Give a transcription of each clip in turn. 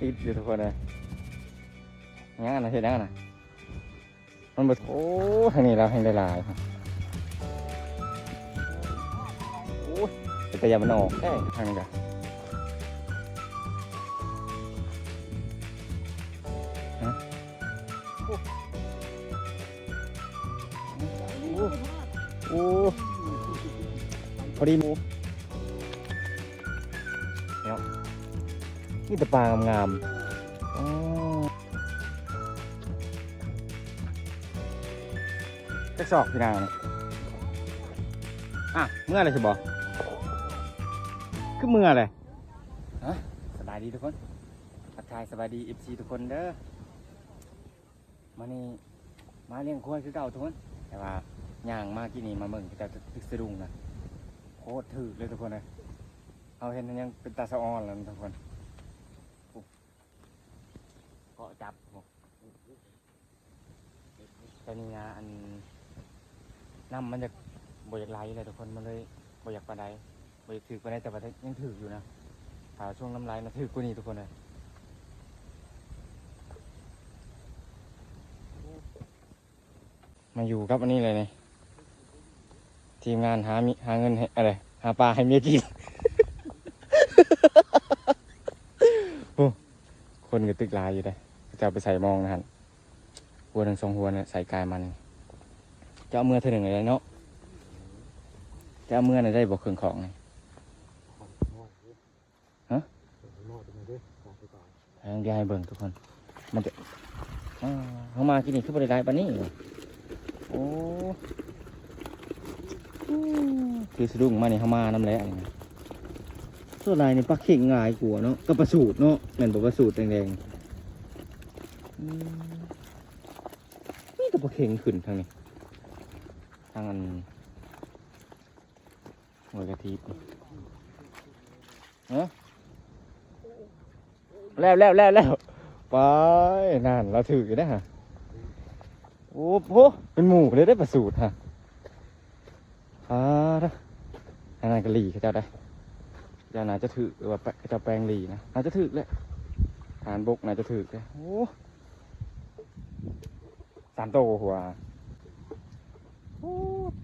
ຕິດຢູ່ທຸກຄົນເອີຍ. ຫຍັງອັນນັ້ນ ເຮັດຫຍັງອັນນັ້ນ? ມັນບໍ່ ໂອ້ ທາງນີ້ລາວແຮ່ງໄດ້ຫຼາຍ. ໂອ້ຍ ເປັນຕາຢ້ານມັນອອກແທ້ທາງນີ້ກະ. ຮະ? ໂອ້ ໂອ້ ພໍດີໝູ່ເນາະ. ມີແຕ່ປາງາມໆ. ອໍ ຈັກສອກພີ່ນາງນີ້. ອ່ະ ເມື່ອແລ້ວຊິບໍ່? ຄືເມື່ອແລ້ວ? ຮະ? ສະບາຍດີທຸກຄົນ. ທັກທາຍສະບາຍດີ ເອັຟຊີ ທຸກຄົນເດີ. ມື້ນີ້ມາລ້ຽງຄວາຍຄືເກົ່າທຸກຄົນ, ແຕ່ວ່າຍ່າງມາກີ້ນີ້ມາເບິ່ງເຂົາເຈົ້າຕຶກສະດຸ້ງນະ ໂຄດຖືກເລີຍທຸກຄົນເອີຍ. ເຮົາເຫັນຍັງເປັນຕາສະອອນແລ້ວທຸກຄົນ. ໂອ້ ເກາະຈັບ ໂອ້ ແຕ່ນີ້ນະ ອັນ ນ້ຳມັນຢາກ ບໍ່ຢາກໄຫຼແລ້ວທຸກຄົນ, ມັນເລີຍບໍ່ຢາກປານໃດ. ບໍ່ຖືກປານໃດ ແຕ່ວ່າຍັງຖືກຢູ່ນະ. ຖ້າຊ່ວງນ້ຳໄຫຼນະ ຖືກກວ່ານີ້ທຸກຄົນເອີຍ. ມາຢູ່ກັບອັນນີ້ເລີຍນີ້ ທີມງານຫາມິ ຫາເງິນໃຫ້ ອະໄລ ຫາປາໃຫ້ເມຍກິນ. ໂອ້ ຄົນກະຕຶກຫຼາຍຢູ່ເດ້ ເຂົາເຈົ້າໄປໃສ່ມອງນະຫັ້ນ. ຫົວໜຶ່ງສອງຫົວນະ ໃສ່ກາຍມັນ. ຈະເອົາເມືອເທື່ອໜຶ່ງໄດ້ເນາະ. ຈະເອົາເມືອນະ ໄດ້ບໍ່ເຄື່ອງຂອງນີ້? ຮະ? ເອີ ດຽວໃຫ້ເບິ່ງທຸກຄົນ. ມັນຈະ ເຮົາມາກີ້ນີ້ຄືບໍ່ໄດ້ຫຼາຍປານນີ້. ໂອ້ ຖືສະດຸ້ງມານີ້ ເຮົາມານຳແຫຼະນີ້. ສ່ວນຫຼາຍນີ້ປາເຂັງຫຼາຍກວ່າເນາະ ກັບປາສູດເນາະ. ແມ່ນບໍ່ ປາສູດແດງໆ? ອືມ ມີແຕ່ປາເຂັງຂຶ້ນທາງນີ້ ທາງອັນ ໂອ້ຍ ກະທິບ. ຮະ? ແລ້ວ ແລ້ວ ແລ້ວ ແລ້ວ ໄປ ນັ້ນ ລາວຖືກຢູ່ເດ້ຫະ. ໂອ້ໂຫ ເປັນໝູ່ເລີຍເດ້ປາສູດຫະ. ອ່າ ທາງນັ້ນກະຫຼີ່ເຂົາເຈົ້າໄດ໋. ເຈົ້າໜ້າຈະຖືກ ຫຼືວ່າເຂົາເຈົ້າແປງຫຼີ່ນະ. ໜ້າຈະຖືກແຫຼະ. ທະຫານບົກໜ້າຈະຖືກເດ້. ໂອ້ ສາມໂຕກວ່າ. ໂອ້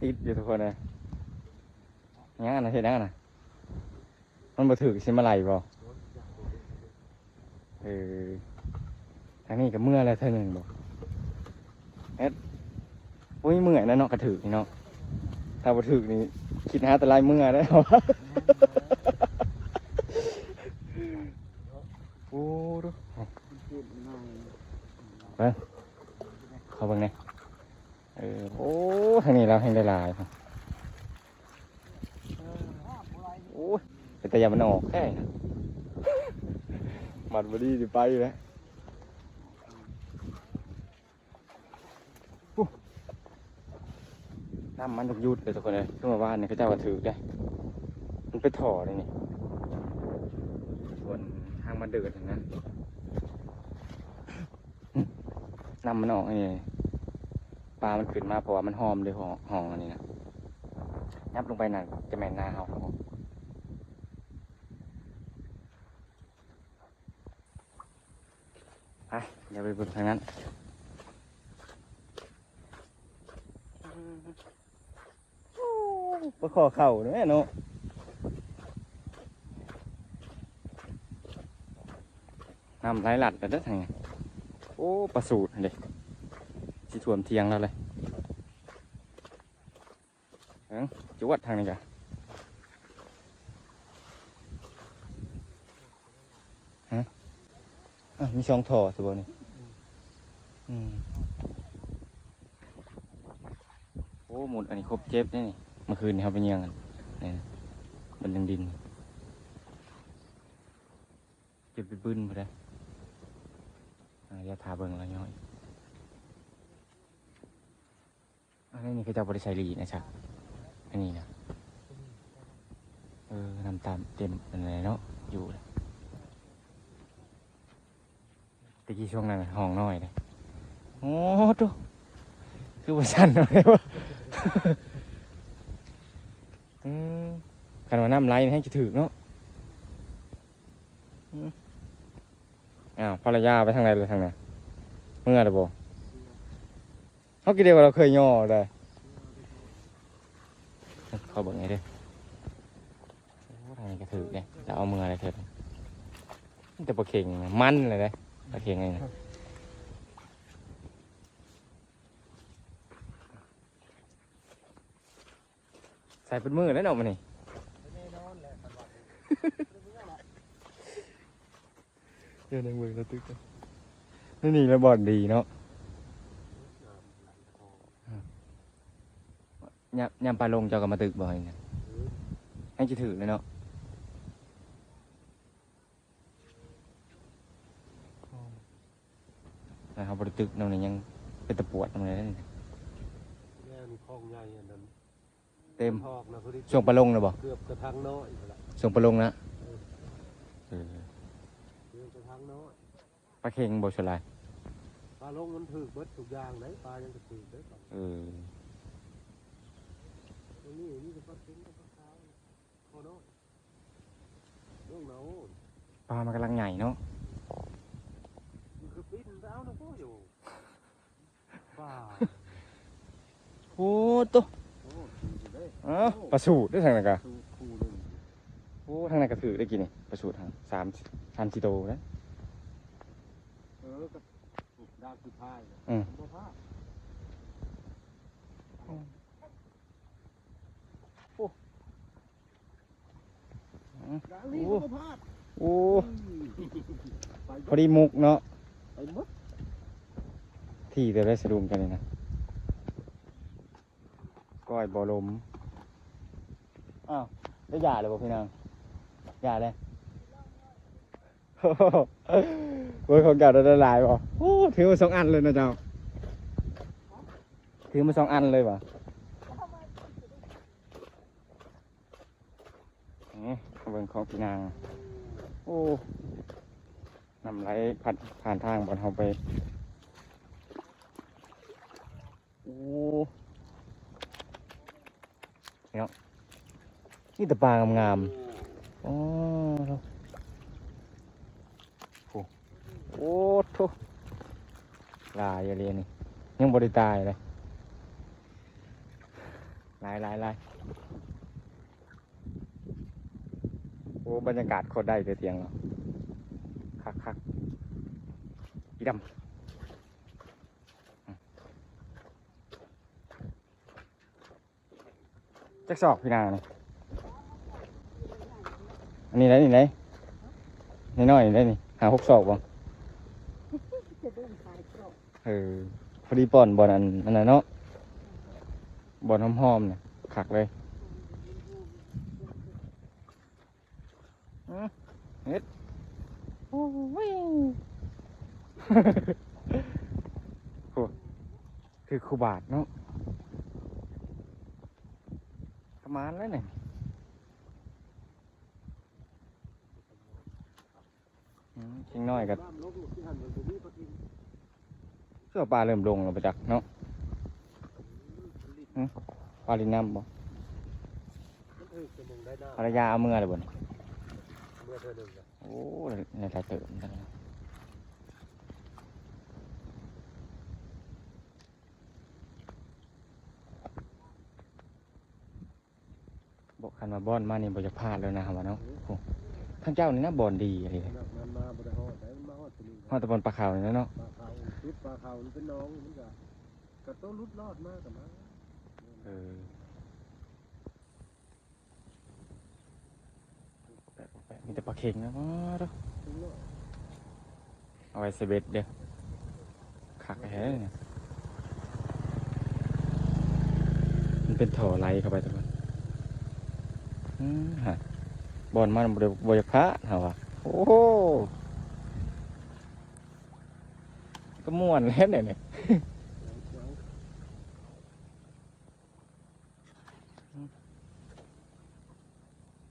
ຕິດຢູ່ທຸກຄົນເອີຍ. ຫຍັງອັນນັ້ນ ເຮັດຫຍັງອັນນັ້ນ? ມັນບໍ່ຖືກຊິມາໄລ່ບໍ່? ເອີ ທາງນີ້ກະເມື່ອແລ້ວເທື່ອໜຶ່ງບໍ່? ເຮັດ ໂອ້ຍ ເມື່ອຍແລ້ວເນາະ ກະຖືກນີ້ເນາະ. ຖ້າບໍ່ຖືກນີ້ຄິດຫາແຕ່ລາຍເມື່ອເດ້. ໂອ້ ເບິ່ງ ເຂົ້າເບິ່ງແດ່. ເອີ ໂອ້ ທາງນີ້ລາວແຮ່ງໄດ້ຫຼາຍ. ໂອ້ຍ ເປັນຕາຢ້ານມັນອອກແທ້ນະ. ມັດບໍ່ດີຊິໄປແລ້ວ. ໂອ້ ນ້ຳມັນຕ້ອງຢຸດເດີທຸກຄົນເອີຍ. ຄືວ່າວານນີ້ເຂົາເຈົ້າກະຖືກເດ້ ມັນໄປທໍ່ເດ້ນີ້ ສ່ວນທາງມັນເດີດຫັ້ນນະ. ນ້ຳມັນອອກນີ້ ປາມັນຂຶ້ນມາ ເພາະວ່າມັນຫອມເດ້ ຫ້ອງ ຫ້ອງອັນນີ້ນະ. ຫຍັບລົງໄປນັ້ນຈະແມ່ນນາເຮົາ. ໄປ ດຽວໄປເບິ່ງທາງນັ້ນ. ປາຄໍ່ເຂົ້າແທ້ເນາະ. ນ້ຳໄຫຼຫຼັດແລ້ວເດີທາງນີ້. ໂອ້ ປາສູດຫັ້ນເດ້ ຊິຖ້ວມຖຽງລາວເລີຍ. ເອີ ຈວດທາງນີ້ກະ. ຮະ? ອ້າວ ມີສອງທໍ່ຊິບໍ່ນີ້? ອືມ ໂອ້ ໝົດອັນນີ້ຄົບເຈັບເດ້ນີ້. ມື້ຄືນນີ້ເຮົາໄປຍ່ຽງອັນນີ້ ມັນຍັງດິນ ເຈັບໄປບຶ້ນພຸ້ນເດ້. ອ່າ ດຽວຖ້າເບິ່ງລະຍ້ອຍ. ອັນນີ້ເຂົາເຈົ້າບໍ່ໄດ້ໃສ່ຫຼີ່ນະຊະ ອັນນີ້ນະ. ເອີ ນ້ຳຕາມເຕັມອັນນັ້ນເນາະ ຢູ່. ແຕ່ກີ້ຊ່ວງນັ້ນຫ້ອງນ້ອຍເດ້. ໂອ້ໂຕ ຄືວ່າສັ່ນເນາະ. ອືມ ຄັນວ່ານ້ຳໄຫຼນີ້ແຮ່ງຈະຖືກເນາະ. ອືມ. ອ້າວ ພັນລະຍາໄປທາງໃດລະທາງນັ້ນ? ເມືອລະບໍ່? ເຮົາຄິດໄດ້ວ່າລາວເຄີຍຍໍໄດ໋. ຂໍເບິ່ງໃຫ້ເດີ້. ໂອ້ ທາງນີ້ກະຖືກເດ້ ລາວເອົາເມືອໄດ້ເທື່ອ. ມີແຕ່ປາເຂັງ ມັນເລີຍເດ້ ປາເຂັງນີ້ນະ. ໃສ່ເປັນມື້ແລ້ວເນາະມື້ນີ້. ແນ່ນອນແຫຼະ ຄັນວ່າ ດຽວນັ່ງເບິ່ງລະຕຶກ. ນີ້ລະບ່ອນດີເນາະ. ຍາມ ຍາມປາລົງເຈົ້າກະມາຕຶກບໍ່? ເອີ ແຮ່ງຊິຖືກແລ້ວເນາະ. ແລ້ວເຮົາບໍ່ໄດ້ຕຶກນຳນີ້ ຍັງເປັນຕາປວດນຳເລີຍ. ແລ້ວນີ້ຄອງໃຫຍ່ອັນນັ້ນ ເຕັມ ຄອງນະ ພໍດີ ຊ່ວງປາລົງນະບໍ່? ເກືອບກະທັງນ້ອຍພຸ້ນລະ ຊ່ວງປາລົງນະ. ເອີ ເອີ ເກືອບກະທັງນ້ອຍ. ປາເຂັງບໍ່ສ່ວນຫຼາຍ? ປາລົງມັນຖືກເບິດທຸກຢ່າງເດ້ ປາຫຍັງກະຖືກເດ້. ເອີ ຕົງນີ້ມີແຕ່ປາເຂັງກັບປາຂາວ ພໍນ້ອຍ. ປາມັນກຳລັງໃຫຍ່ເນາະ. ມັນຄືປີ້ນໄປເອົານຳໂພຢູ່. ປາ ໂອ້ໂຕ ໂອ້ ຖືກຢູ່ເດ້. ເອີ ໂອ້ ປາສູດເດ້ທາງນັ້ນກະ ສູດຄູ່ໜຶ່ງ. ໂອ້ ທາງນັ້ນກະຖືກໄດ້ກິນນີ້ ປາສູດຫັ້ນ ສາມ ສາມສີ່ໂຕເດ້. ເອີ ກະດາບສຸດທ້າຍນະ ອືມ ບໍ່ພາດ. ໂອ້ ອືມ ໂອ້ ໂອ້ ພໍດີມຸກເນາະ ໄປໝົດ. ທີ່ແຕ່ໄດ້ສະດຸ້ງກັນນີ້ນະ ກ້ອຍບໍ່ລົມ. ອ້າວ ໄດ້ຢາແລ້ວບໍ່ພີ່ນ້ອງ? ຢາແລ້ວ. ໂອ້ຍ ຂອງເຈົ້າໄດ້ຫຼາຍບໍ່? ໂອ້ ຖືມາສອງອັນເລີຍນະເຈົ້າ ຖືມາສອງອັນເລີຍຫວາ? ອືມ ເບິ່ງຂອງພີ່ນາງ. ໂອ້ ນ້ຳໄຫຼຜ່ານ ຜ່ານທາງບ່ອນເຮົາໄປ. ໂອ້ ເນາະ ມີແຕ່ປາງາມໆ. ໂອ້ ໂອ້ ໂອ້ໂທ້ ຫຼາຍອີ່ຫຼີນີ້ ຍັງບໍ່ໄດ້ຕາຍເລີຍ. ຫຼາຍ ຫຼາຍ ຫຼາຍ. ໂອ້ ບັນຍາກາດໂຄດໄດ້ເລີຍທ່ຽງເນາະ ຄັກໆ. ອີດຳ ຈັກສອກພີ່ນາງນີ້? ອັນນີ້ໄດ໋ ນີ້ໄດ໋ ນ້ອຍໆ ນີ້ໄດ໋ ນີ້ ຫ້າຫົກສອກບໍ່? ເອີ ພໍດີປ່ອນບ່ອນອັນ ອັນນັ້ນເນາະ ບ່ອນຫອມໆ ນີ້ຄັກເລີຍ. ອືມ ເຮັດ ໂອ້ຍ ໂອ້ ຖືກຄູ່ບາດເນາະ ປະມານແລ້ວນີ້. ອືມ ເດັກນ້ອຍກະ ຄືວ່າປາເລີ່ມລົງແລ້ວບໍ່ຈັກເນາະ. ຫຶ ປາຫຼິ້ນນ້ຳບໍ່? ພັນລະຍາເອົາເມືອແລ້ວບໍ່ນີ້? ເມືອເທື່ອໜຶ່ງ. ໂອ້ ໄດ້ຫຼາຍເຕີບເນາະ. ບໍ່ ຄັນວ່າບ່ອນມານີ້ບໍ່ຢາກພາດເລີຍນະ ເຮົາວ່າເນາະ. ໂອ້ ທາງເຈົ້ານີ້ນະບ່ອນດີອີ່ຫຼີ. ມັນມາບໍ່ໄດ້ຮອດໃດ ມັນມາຮອດຕົວນີ້ ຮອດແຕ່ບ່ອນປາຂາວນີ້ແຫຼະເນາະ. ປາຂາວ ຈຸດປາຂາວມັນເປັນໜອງ ມັນກະ ກະໂຕຫຼຸດລອດມາກະມາ. ເອີ ມີແຕ່ປາເຂັງນະ. ເອົາໄວ້ໃສ່ເບັດເດີ້ ຄັກແທ້. ມັນເປັນທໍ່ໄຫຼເຂົ້າໄປທຸກຄົນ. ອືມ ຮະ ບ່ອນມັນບໍ່ໄດ້ ບໍ່ຢາກພາດເຮົາວ່າ. ໂອ້ໂຫ ກະມ່ວນແລ້ວນີ້.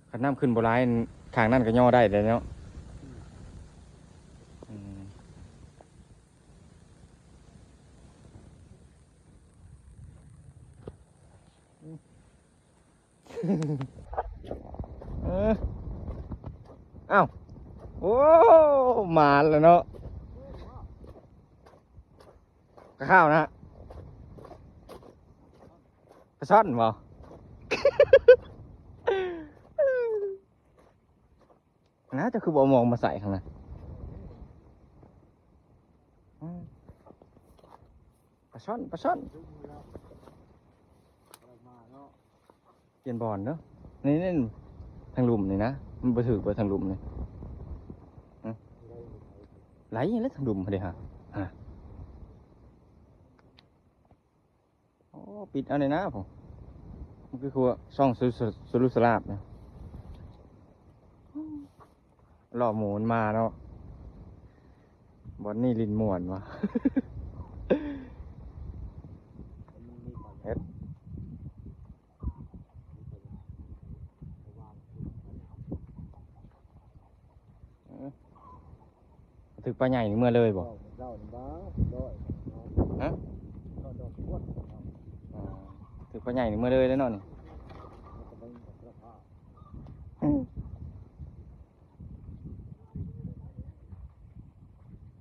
ຄັນນ້ຳຂຶ້ນບໍ່ຫຼາຍ ຂ້າງນັ້ນກະຍໍໄດ້ແລ້ວເນາະ. ອືມ ເອີ ອ້າວ ໂອ້ ມາແລ້ວເນາະ. ກະຂ້າວນະ ປາຊ່ອນບໍ່? ນະ ເຈົ້າຄືບໍ່ເອົາມອງມາໃສ່ຂ້າງໃນ? ອືມ ປາຊ່ອນ ປາຊ່ອນ. ປ່ຽນບ່ອນເນາະ. ນີ້ ນີ້ ທາງລຸ່ມນີ້ນະ ມັນບໍ່ຖືກບໍ່ ທາງລຸ່ມນີ້. ຫື ໄຫຼແລ້ວທາງລຸ່ມເດ້ຫາ ຫາ. ໂອ້ ປິດເອົາແດ່ນະ ໂອ້ ມັນຄືຄົວຊ່ອງສຸລຸສະລາບນະ. ລໍ້ໝູມັນມາເນາະ. ບ່ອນນີ້ຫຼິ້ນມ່ວນວ່າ ເຮັດ ເອີ ຖືກປາໃຫຍ່ນີ້ເມືອເລີຍບໍ່? ຮະ? ອ່າ ຖືກປາໃຫຍ່ນີ້ເມືອເລີຍແລ້ວເນາະນີ້.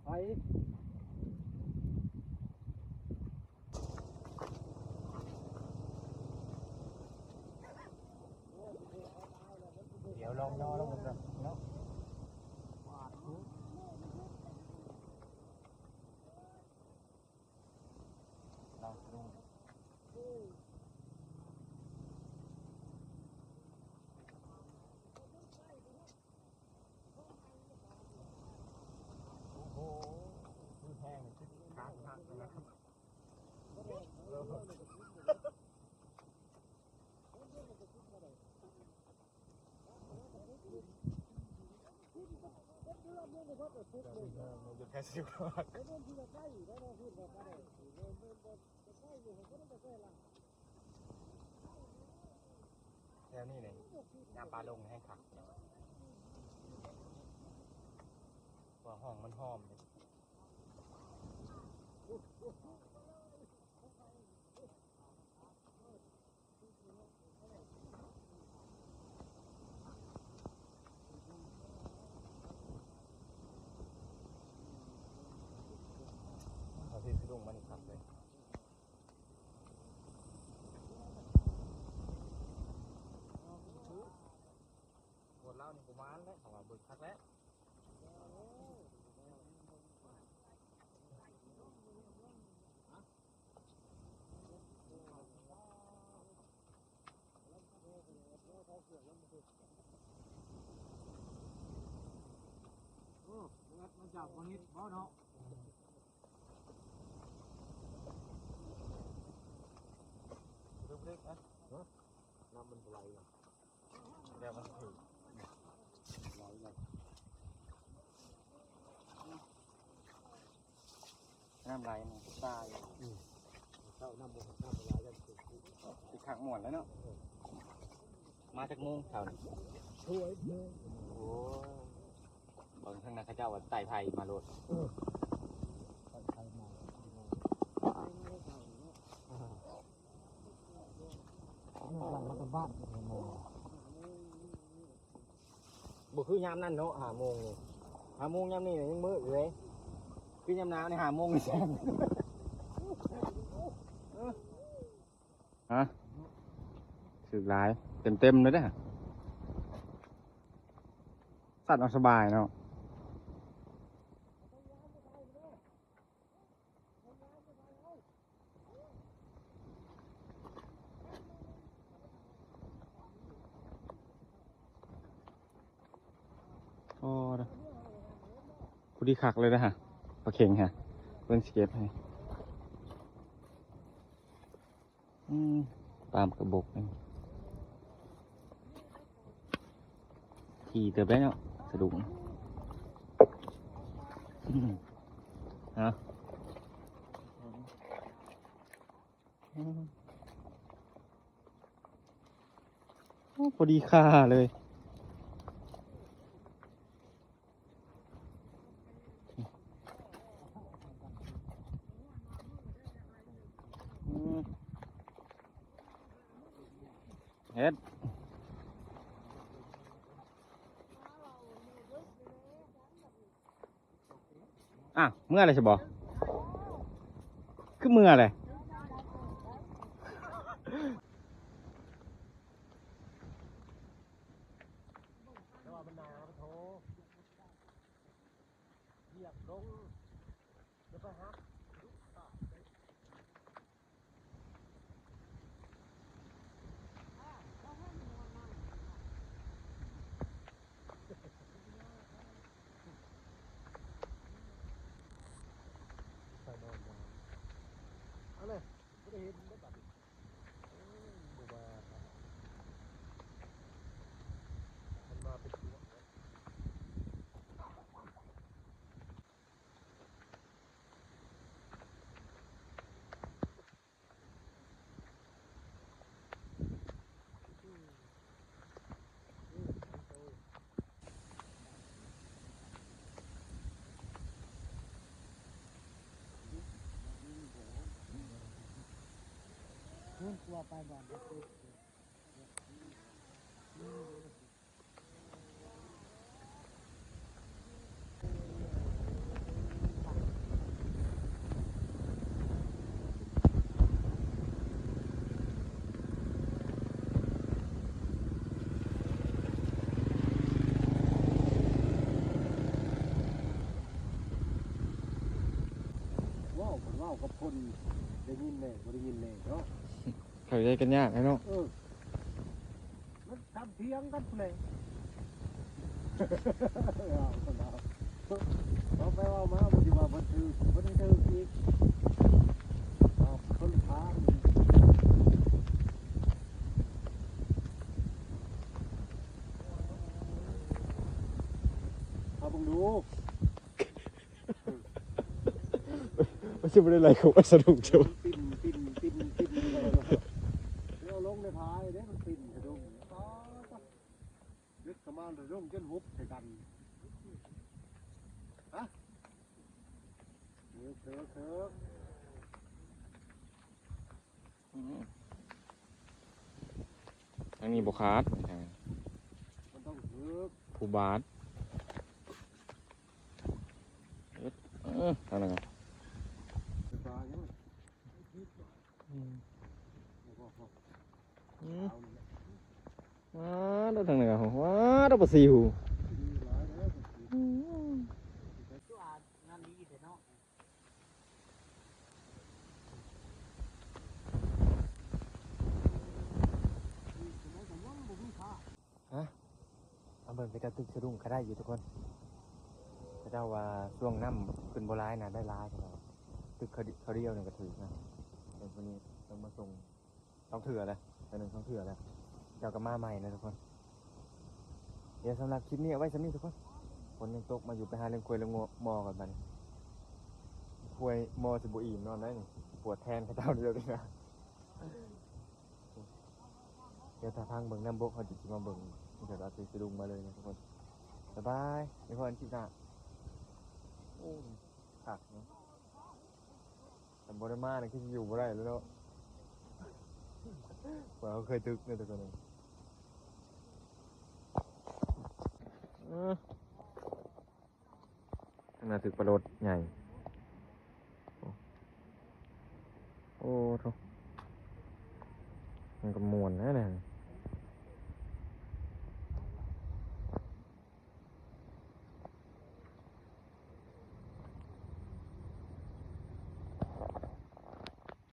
ໄປ ດຽວລອງຍໍລົງກ່ອນເນາະ. ລອງດູ. ໂອ້ໂຫ ຄືແຮງ ຄືຄັກຄັກນະ. ແຖວນີ້ນີ້ ຍາມປາລົງແຮງຄັກ ເພາະວ່າຫ້ອງມັນຫອມເດ້. ເອົາທີ່ສະດຸ້ງມານີ້ຄັກເລີຍ. ໂຄດລາວນີ້ປະມານແຫຼະ ເຂົາວ່າເບິ່ງຄັກແລ້ວ. ໂອ້ ມາຈາກບໍ່ນິດບໍ່ເນາະ. ເລິກໆ ນະ ນ້ຳມັນບໍ່ໄຫຼ. ນ້ຳໄຫຼນີ້ຕາຍ. ອືມ ເຊົ້ານ້ຳບໍ່ ນ້ຳບໍ່ໄຫຼແລ້ວ ຄືຄັກມ່ວນແລ້ວເນາະ. ເອີ ມາຈັກໂມງເຊົ້ານີ້? ໂອ້ຍ ໂອ້ຍ ເບິ່ງທາງນັ້ນເຂົາເຈົ້າວ່າໄຕ່ໄຜ່ມາໂລດ. ເອີ ໄຕ່ໄຜ່ມາ. ບໍ່ຄືຍາມນັ້ນເນາະ ຫ້າໂມງນີ້. ຫ້າໂມງຍາມນີ້ຍັງມືດຢູ່ເດ້. ຄືຍາມໜາວນີ້ ຫ້າໂມງນີ້ແຊງ. ຮະ ຖືກຫຼາຍ ເຕັມໆເລີຍເດ້. ສັດເອົາສະບາຍເນາະ. ອໍ ພໍດີຄັກເລີຍນະ ປາເຂັງຮະ ເບິ່ງຊິເກັບໃຫ້. ອືມ ປາມກະບົກນີ້ ຖີ່ເຕີບໄດ້ເນາະ ສະດຸ້ງ. ອືມ ເນາະ ອືມ ໂອ້ ພໍດີຄ່າເລີຍ. ອືມ ເຮັດ ອ້າວ ເມື່ອແລ້ວຊິບໍ່? ຄືເມື່ອແຫຼະ. ແຕ່ວ່າມັນໜາວ ໂທ ຢຽບລົງ ແລ້ວໄປຮັບ. ເອົາເລີຍ ບໍ່ໄດ້ເຫັນເດ້ບັດນີ້. ໂອ້ຍ ບໍ່ມາ ມັນມາເປັນພວກເດ້. ເວົ້າ ເວົ້າກັບຄົນໄດ້ຍິນແດ່ ບໍ່ໄດ້ຍິນແດ່ເນາະ. ເຂົ້າໃຈກັນຍາກແຫຼະເນາະ. ເອີ ມັນທຳຖຽງກັນພຸ້ນແຫຼະ. ເວົ້າໄປເວົ້າມາ ບໍ່ຊິວ່າເພິ່ນຖືກ ເພິ່ນຖືກອີກ. ເອົາຄົນທາງ ເອົາເບິ່ງດູ. ມັນຊິບໍ່ໄດ້ໄຫຼເຂົ້າໄປສະດຸ້ງເຈົ້າ. ປິ່ນ ປິ່ນ ປິ່ນ ປິ່ນ ເອົາລົງໃນພາຍເດ້ ມັນປິ່ນສະດຸ້ງ. ອໍ ເດັດເຂົ້າມາສະດຸ້ງຈົນຫຸບໃສ່ກັນ. ຮະ ເທີກ ເທີກ ເທີກ. ອືມ ທາງນີ້ບໍ່ຂາດ ທາງນີ້ ມັນຕ້ອງຖືກ ຜູ້ບາດ. ເອີ ທາງນັ້ນ ອືມ ອືມ ວ້າວ ທາງນັ້ນ ວ້າວ ປາຊິວ. ອືມ ຮະ ມາເບິ່ງເຂົາເຈົ້າຕຶກສະດຸ້ງກະໄດ້ຢູ່ທຸກຄົນ. ເຂົາເຈົ້າວ່າຊ່ວງນ້ຳຂຶ້ນບໍ່ຫຼາຍນະ ໄດ້ຫຼາຍເຂົາເຈົ້າ. ຕຶກເຂົາ ເຂົາດຽວນີ້ກະຖືກນະ. ເອີ ມື້ນີ້ຕ້ອງມາສົ່ງ ສອງເທື່ອແລ້ວ ເທື່ອໜຶ່ງສອງເທື່ອແລ້ວ ເຈົ້າກໍມາໃໝ່ນະທຸກຄົນ. ດຽວສຳລັບຄລິບນີ້ເອົາໄວ້ສ່ຳນີ້ທຸກຄົນ. ຝົນຍັງຕົກ ມາຢູ່ໄປຫາລ້ຽງຄວາຍລ້ຽງງົວໝໍ່ກ່ອນບາດນີ້. ຄວາຍໝໍ່ຊິບໍ່ອີ່ມນອນໄດ໋ນີ້ ປວດແທນເຂົາເຈົ້າດຽວນີ້ນະ. ດຽວຖ້າທາງເບິ່ງນ້ຳບົກ ເຮົາຈະຊິມາເບິ່ງ ດຽວເຮົາຊິສະດຸ້ງມາເລີຍນະທຸກຄົນ. ບາຍບາຍ ໄວ້ພໍ້ກັນຄລິບໜ້າ. ໂອ້ ຄັກເນາະ. ຄັນບໍ່ໄດ້ມານີ້ຄືຊິຢູ່ບໍ່ໄດ້ແລ້ວເນາະ. ວ່າເຮົາເຄີຍຕຶກເນາະທຸກຄົນເອີຍ. ເອີ ທາງໜ້າຖືກປາໂລດໃຫຍ່. ໂອ້ ໂອ້ໂທ້ ມັນກໍມ່ວນນະນະ.